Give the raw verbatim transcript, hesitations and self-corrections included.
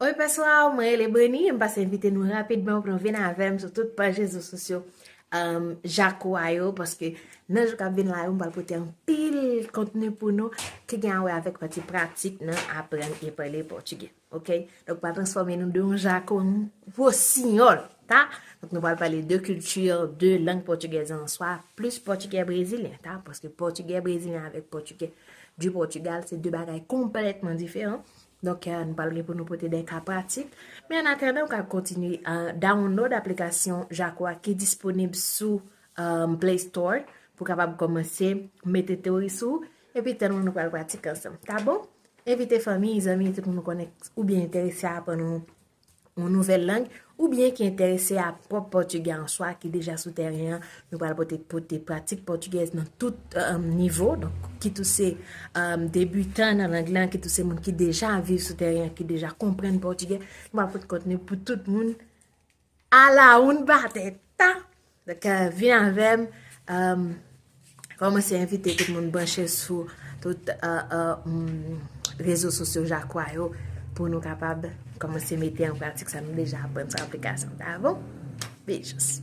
Oi peswal, mwen rele Breni, m pase envite nou rapidman pou nou vin avè m sou tout paj rezo sosyo um, Jako a yo, paske nan jou k ap vin la yo, m pral pote anpil kontni pou nou ki gen a wè avèk pati pratik nan aprann e pale pòtigè. Ok? Donk, m pral transfòme nou de yon Jako an yon wosinyòl, ta? Donk, nou pral pale de kilti, de lang pòtigèz an swa, plis pòtigè brezilyen, ta? Paske pòtigè brezilyen avèk pòtigè du Portugal, se de bagay konplètman diferan. Donk, nou pral gen pou nou pote de ka pratik. Men an atandan, ou ka kontinye download aplikasyon Jako a ki disponib sou Play Store pou kapab kòmanse mete teori sou ou. Epi tann nou pral pratik ansanm. Ta bon? Envite fanmi, zanmi, tout moun ou konnen oubyen enterese a aprann yon nouvèl lang, oubyen ki enterese a pwòp pòtigè an swa, ki deja sou tèren an. Nou pral pote, pote pratik pòtigèz nan tout um, nivo. Donk, kit ou se um, debitan nan lang lan, kit ou se moun ki deja viv sou tèren an, ki deja konprann pòtigè, nou pral pote kontni pou tout moun. Ala un bateta. Donk, vin avè m. Um, kòmanse envite tout moun branche sou tout uh, uh, um, rezo sosyo Jako a yo pou nou kapab kòmanse mete an pratik sa nou deja aprann sou aplikasyon. Ta bon? Beijos.